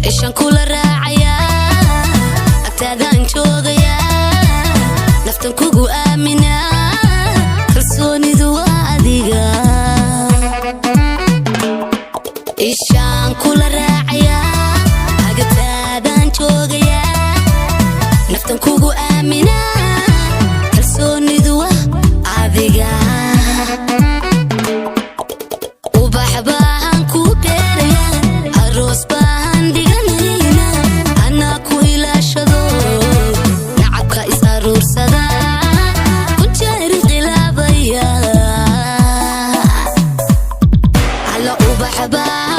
Ishaan kula raacayaa, agtaadaan joogayaa, naftan kugu aaminaa, kalsoonidu waa adiga. Ishaan kula raacayaa, agtaadaan joogayaa, naftan kugu aaminaa, kalsoonidu waa adiga. Ubax baan ku beerayaa, aroos baan dhiganayna, anaa ku ilaashado, nacabka is aruursada ku jeer inqilaabaya. Alla, ubax baan